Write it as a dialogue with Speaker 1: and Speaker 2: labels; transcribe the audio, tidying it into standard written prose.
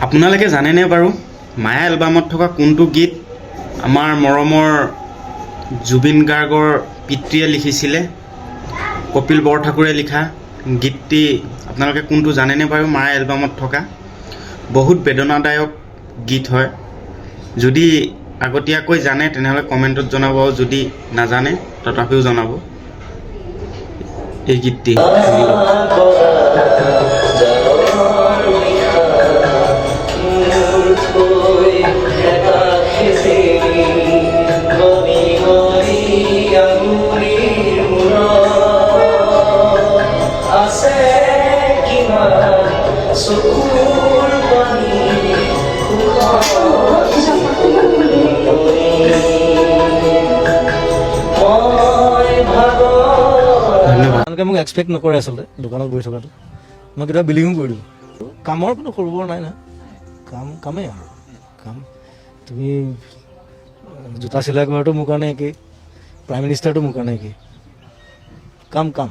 Speaker 1: আপোনালোকে জানেনে বাৰু, মায়া এলবামত থকা কোনটো গীত আমাৰ মৰমৰ জুবিন গাৰ্গৰ পিতৃয়ে লিখিছিলে? কপিল বৰঠাকুৰে লিখা গীতটি আপোনালোকে কোনটো জানেনে বাৰু? মায়া এলবামত থকা বহুত বেদনাদায়ক গীত হয়। যদি আগতীয়াকৈ জানে, তেনেহ'লে কমেণ্টত জনাব আৰু যদি নাজানে, তথাপিও জনাব। এই গীতটি শুনি লওক।
Speaker 2: জাৰৰ নিশা মূৰ থৈ এটা খেজেৰি গণি গণি আঙুলিৰ মূৰত আছে কিমান চকুৰ পানী সুখৰ চিকুণি। মই ভাগৰ
Speaker 1: ধন্যবাদ।
Speaker 3: তেওঁলোকে মোক এক্সপেক্ট নকৰে আচলতে দোকানত বহি থকাটো। মই কেতিয়াবা বিলিঙো কৰি দিওঁ। কামৰ কোনো সৰু বৰ নাই নহয়। কাম কামেই আৰু কাম। তুমি জোতা চিলাই কৰাটো মোৰ কাৰণে একেই, প্ৰাইম মিনিষ্টাৰটো মোৰ কাৰণে একেই। কাম কাম।